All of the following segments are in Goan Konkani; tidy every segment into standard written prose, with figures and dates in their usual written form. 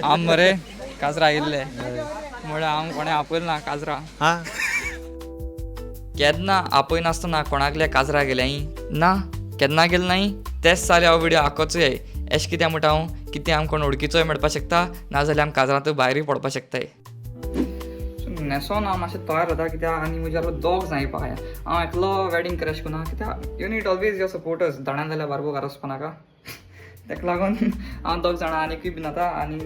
आम मरे काजरा आयिल्ले म्हळ्यार हांव कोणें आपयलें ना काजरा. हा, केन्ना आपयनासतना कोणाकल्या काजरा गेल्याय ना, केन्ना गेल नाय. तेच साले हांव व्हिडिओ आकोचोय. एश कित्याक म्हणटा हांव, कितें आमकां कोण वळखीचोय मेळपाक शकता, नाजाल्यार आम काजरांतूय भायरूय पडपाक शकताय. न्हेसोन हांव मातशें तयार जाता कित्याक आनी म्हज्या दोग जाय पाय. हांव एकलो वेडींग क्रॅश करूं कित्याक you need always your supporters. जाणां जाल्यार बारबो घरा वचपा नाका, ताका लागून हांव दोग जाणां आनीकूय बीन जाता. आनी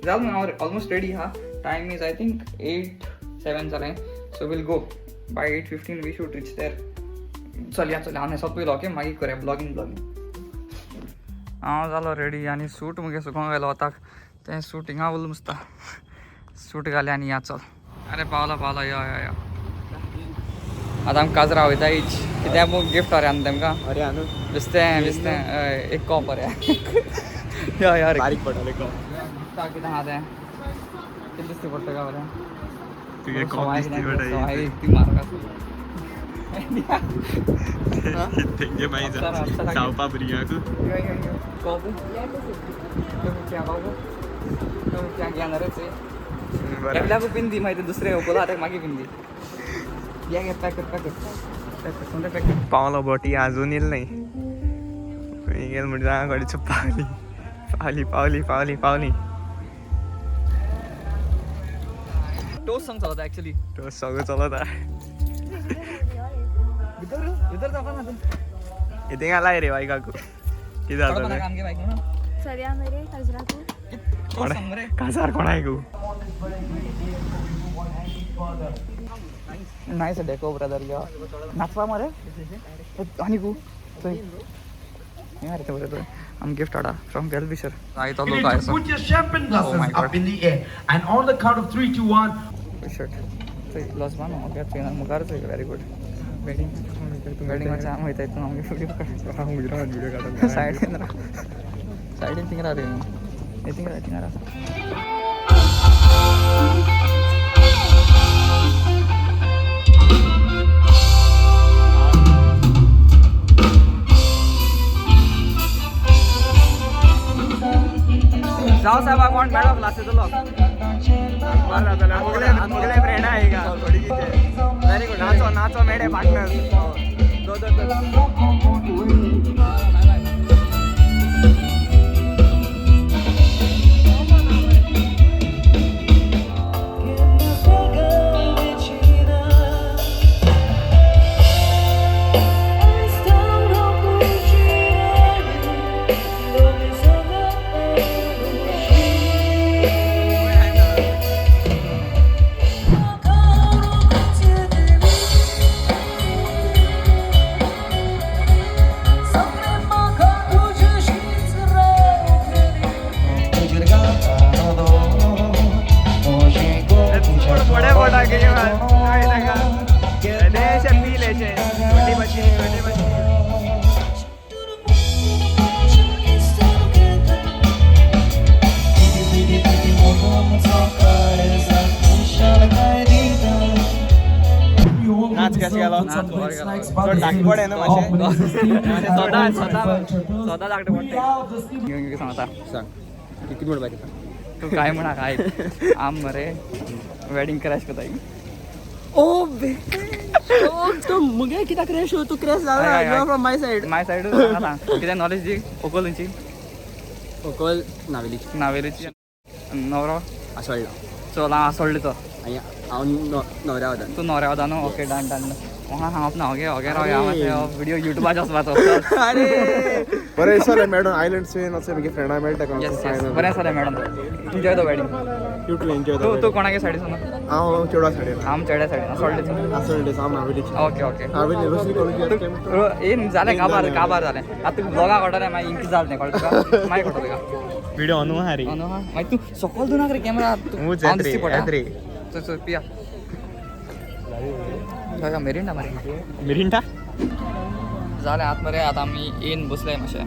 जालें, हांव ऑलमोस्ट रेडी आहा. Time is I think 8:07 जालें. So we'll go by 8:15, we should reach there. चलया चलया, हांव न्हेसोत पयलो. ओके, मागीर करया ब्लॉगींग. ब्लॉगींग हांव जालो रेडी आनी सूट मुगे सुकोंक घालो वताक. तें सूट हिंगा उरलो मुसता. सूट घालें आनी या चल. अरे पावलो पावलो, यो यो यो. आतां आमी काजरा वयता इच कित्याक मग गिफ्ट अरे आनी तेमकां. अरे आनु. बिस्तें बिस्तें हय, एक कॉप अरे यो यो रे. बारीक पडले कॉप. गिफ्टाक कितें आहा तें कितें दिसता पडटा काय बरें. तुगे कॉप दिसती सवाय पडटा. ती मारक आसा. तेंगे मागीर अप्सरा, अप्सरा. जावपा भुरग्यांक. यो यो यो, कॉप रुपया, कॉप रुपया घेणारच. एकल्याकू पिंदी, मागीर दुसरे उखला ताका मागीर पिंदी. या घे, पॅक कर, पॅक कर, पॅक कर, समजा पॅक कर. पावलो बोटी अजून येईल नाही गेल म्हणजे गाडीची. पावली पावली पावली पावली पावली. टोस्ट सांग चलता ॲक्च्युली. तो सगळं चलत आहे. भितर भितर जावपा ना तूं. इथे आलाय रे बाई काकू, कितें चडपा जातलें? नाका आमगे बायक म्हणून. चलया मरे काजराकू. टोस्ट सांग मरे. काजार कोण आयकू. Nice deco brother. यो नाचपा मरे आनी गो चोय हें रे ते बरें, आम गिफ्ट हाडा फ्रॉम वेल विशर आयतो You लोक need to आयसो. put your champagne Oh my glasses God. up in the air and on the count of three, two, one, shirt चोय लॉसबा न्हू. ओके, चोय मुखार चोय. Very good. वेडींग वेडींग मातशें आम वयता हितून आमगे व्हिडियो काड. व्हिडिओ काडून. सायडीन राव, सायडीन थिंग राव रे, थिंग राव, थिंग राव. जाव साहेबा, कोण मेळो क्लासींतलो. मुगले मुगले फ्रेंड आहे का थोडी कितें. Very good. नाचो नाचो मेडे पार्टनर. दो दो दो. फुडें पोटा कितें पील अशें छोटी मशीन, छोटी मशीन. नाच कशें गेलो? नाच बरो गेलो. चड धाकपड आहे न्हू मातशें. स्वता स्वता स्वता धाकटें पडटा. घेवन सांगता. सांग किती म्हणपाचें. तूं काय म्हणा काय आम मरे वेडींग क्रॅश करताय. ओ बे, तो मुगे कित्याक क्रॅश हो? तूं क्रॅश हय, हय, जाला हय. From my side. My side सांग, कितें नॉलेज दी. व्हंकल खंयची? व्हंकल नावेलीची. नावेलीची. नवरो? आसोळ्ळो. चल, हांव आसोळ्ळी तो. आनी हांव न्हवऱ्या वता. तूं न्हवऱ्या वता न्हू. Okay, done done. म्हाका सांगप ना. ओके ओके, राव, हांव व्हिडिओ युट्यूबाचेर वचपाचो. अरे. बरें दिसलें मॅडम. आयलंड स्वेन अशें म्हगे फ्रेंडा मेळटा. येस येस, बरें जालें madam. Enjoy the wedding. You too enjoy. तूं तूं कोणागे सायडीन? हांव चेडवा सायडीन. आम चेड्या सायडीन, आसोळ्ळेचो. आसोळ्ळे, हांव नावेलीची. Okay okay. Naveli Roshni college. येन जालें, काबार काबार जालें. आतां तुका ब्लॉगा कळटलें मागीर, इंक जालें तें कळटा तुका, मागीर कळटलें तुका. व्हिडिओ ऑन आहा रे. न्हू हा, मागीर तूं सकल दिवनाक रे कॅमेरा. ऊंच येत रे, येत रे. चल चल, पिया काय मेरिंडा मरे. मिरिंडा. जालें आतां मरे, आतां आमी येन बसले मातशें.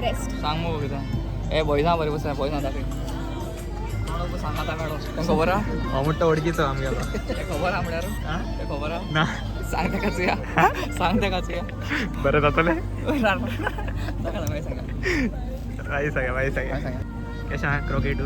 रेस्ट. सांग मगो कितें. ए बॉयजां बरें बसले, बॉयजां दाखय. सांग आतां मॅडम, तुमकां खबर आहा? हो म्हणटा वळखीचो आमगेलो. तें खबर आहा म्हळ्यार तें खबर आहा. ना. सांग ताका चुया, सांग ताका चुया. बरें जातलें. ताका मागीर सांगा. मागीर सांगा, मागीर सांगा. मागीर सांगा. कशें आहा क्रोकेटू?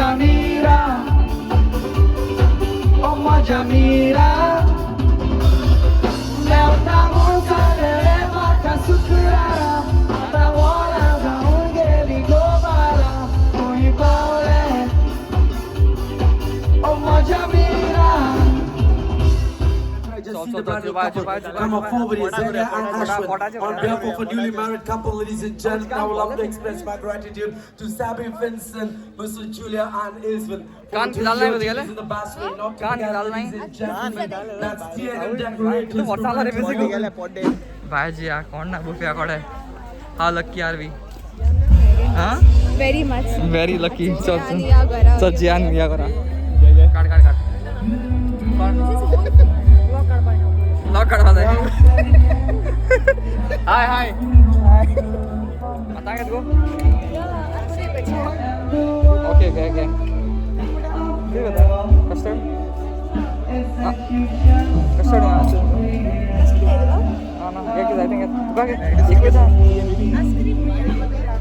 Mira, Mira, ओ म्हज्या मीरा, मेवता म्हूण जालें म्हाका शुक्रारा, आतां वरां जावन गेली गो बारा, खंय पावलें ओ म्हज्या Meera. I just see the bridal couple come up forward here, Zelia and Ashwin. On behalf of a newly married couple, ladies and gentlemen, I would love to express my gratitude to Sabi Vincent, Mr. Julia and Isman for कान doing डालना है your मुझे duties in the best way. Not कान together, डालना है। ladies and gentlemen, that's TNM Decorators. तू व्हॉट्सअपला रे providing basically. भाजी आ कोण ना बुफे कोडे हा लक्की आर we हा Very much. Very lucky. चल जियान या घरा. चल जियान या करा. काढ काढ काढ. लॉक काढवा जाय. हाय हाय. आता काय गो? Okay okay okay. Custard? Custard हा ना, घे जाय घे. तुका घे. एक घेता.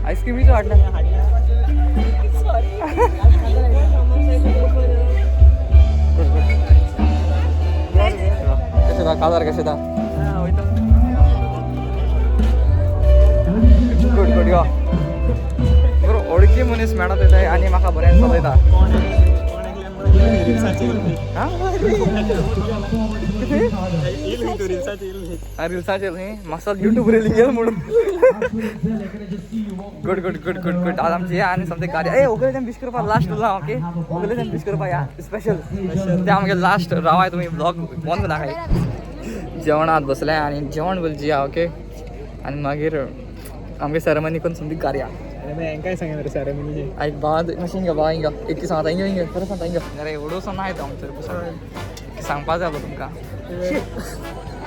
आईस्क्रीमीचो हाडला. Good good. कशें ता काजार कशें ता? गुड गुड यो. बरो ओळखी मनीस मेळत वयता आनी म्हाका बरें चलयता. कितें? रिल्साचेर न्ही म्हाका युट्यूब रिलींग गेल म्हणून. Good good good good good. आज आमची आनी समतें गाडी ए ओगले तें बीश करपा लास्ट उरला. ओके ओगले तें बीश करपा या स्पेशल ते आमगे लास्ट रावाय. तुमी ब्लॉग बंद नाकाय. जेवणात बसले आनी जेवण बोल जिया. ओके आनी मागीर आमगे सेरेमनी करून समती गाडया. काय सांगणार सेरेमनीचे? आयक बाबा, मातशें हिंगा बाबा, हिंगा एक सांगता, हिंगा हिंगा परत सांगता हिंगा. अरे एवढोसो ना येता आमचेर बसून सांगपा जाय तुमकां.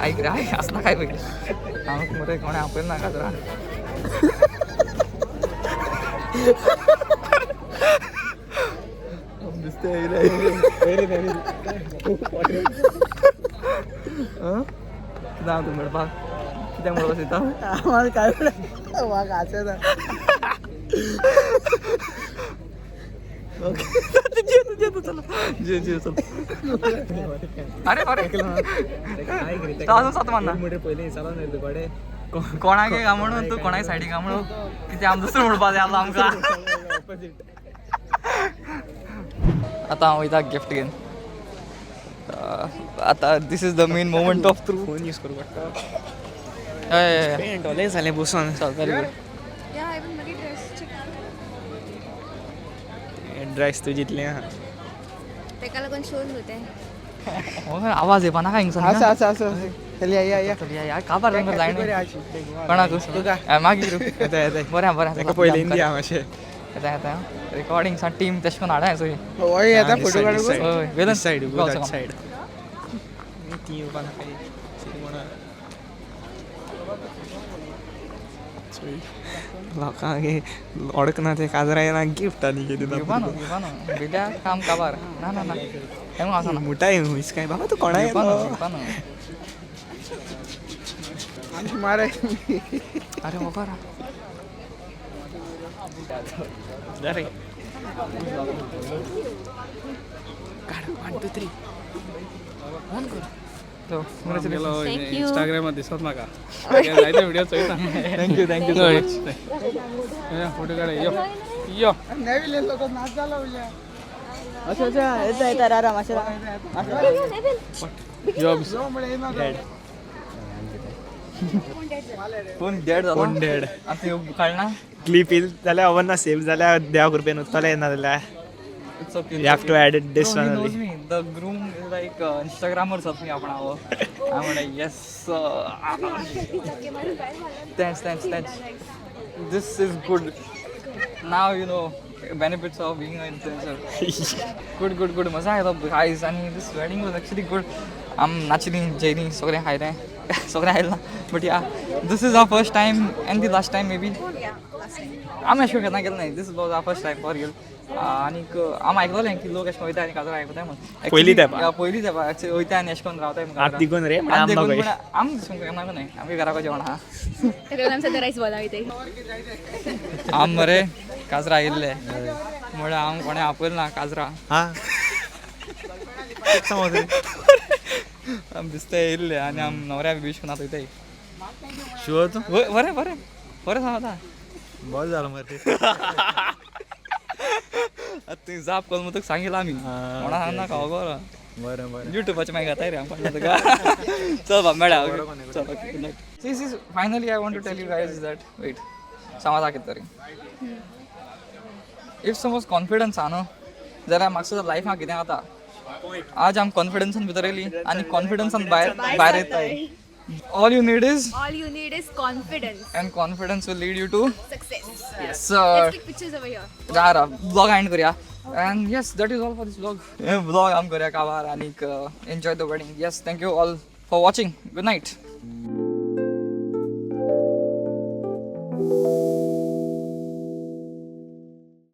आयक रे आयक, आसना काय पयलीं आमकां मरे कोणें आपयलें नाका जरा. दिसते कितें तूं म्हणपाक कितें म्हणपाक सोदता? आम्हाला काय वाघ. ओके जे जे चल जे जे चल. अरे अरे तो अजून सात मारना. पयलीं चालून येयलो तुकडे. कोणाक का म्हणून तूं कोणाक सायडीक का म्हणून कितें आम दुसरें म्हणपा जाय आतां आमकां. आतां हांव वयता गिफ्ट घेवन. आतां this is the main moment of truth. Phone use करू पडटा. हय. पेंट जालें बसून. चल, व्हेरी गुड. Yeah, even मागीर ड्रेस चेक. ड्रेस तुजी इतलें आहा. तेका लागून शोन न्हू तें. आवाज येवपा नाका हिंगसान. आसा आसा आसा, चल या या या. चल या या काबार रंग जायना कोणाक. मागीर. येता येता. बरें बरें. ताका पयलीं दिया मातशें. येता येता. रिकॉर्डिंग सा टीम तशें करून हाडा सगळी. हय, येता फोटो काडूंक. हय, Velan. Side, go that side. ती येवपा नाका. कोणा लोकांक ओडकना ते काजरा येना गिफ्ट आनी कितें. घेवपा न्हू, घेवपा न्हू भिल्या काम काबार. ना ना ना, हें आसा ना. मुटाय हुंयस काय बाबा तूं कोणा. घेवपा न्हू, घेवपा न्हू. मारे. अरे बाबा. रे काड, 1 2 3. Thank you. इंस्टाग्रामार दिसत म्हाका जायते व्हिडिओ चोयता. Thank you thank you so much. Photo काड, यो यो. नेवील येयल्लो तो नाच जालो उरल्या. अच्छा अच्छा, येता येता रारा मातशें राव. यो. यो म्हळ्यार येयना तो. फोन डेड जालो. Phone dead. आतां कळना. क्लिप येईल जाल्यार खबर ना, सेव जाल्यार देवा कृपेन उरतलें, ना जाल्यार It's okay. You have to edit this Bro, one he knows only. me. The groom is like Instagrammer something आपण आहो. I'm like yes. Thanks, thanks, thanks. This is good. Now you know benefits of being an influencer. Good, good, good. मजा येतो guys आणि this wedding was actually good. आम नाचली जेयली सगळें खायलें सगळें खायलां, but yeah, this is our first time and the last time maybe. आमी अशें केन्ना गेले नाही. This was our first time for real. आनीक आम आयकलोलें की लोक अशें वयता आनी काजार आयकताय म्हूण. पयलीं तेंपा. Yeah, पयलीं तेंपा actually वयता आनी अशें करून रावताय म्हूण. आत तिगून रे, म्हळ्यार आत आम देखून नगय. म्हळ्यार आम केन्ना न्हय, आमगे घराको जेवण आहा. तेका लागून आमी सद्दां रायस बॉल वयताय. आम मरे काजरा आयिल्ले. म्हळ्यार हांव कोणें आपयल ना काजरा. हा, समज. आम दिसता येयल्ले आनी आम न्हवऱ्या बी विश कोन्ना थंय. शुअर तूं? बरें बरें बरें सांगता. बरें जालां मरे. आतां तुवें जाप कोन्न तुका सांगिल्लो आमी. कोणा सांग नाका खबर. बरें बरें. युट्यूबाचेर मागीर घाताय रे आम कोणाक तुका. चल बा, मेळ्या. चल, okay, good night. See see, finally I want to tell you guys that, wait, सांगता कितें तरी. If समज कॉन्फिडन्स आहा न्हू जाल्यार म्हाका सुद्दां लायफान कितें जाता. आज आम कॉन्फिडन्सान भितर येयली आनी कॉन्फिडन्सान भायर भायर येताय. All you need is All you need is confidence. And confidence will lead you to Success. Yes sir. Let's take pictures over here. रा रा, ब्लॉग एंड करूया. And yes, that is all for this vlog. Hey vlog आम करूया काबार आनीक enjoy the wedding. Yes, thank you all for watching. Good night.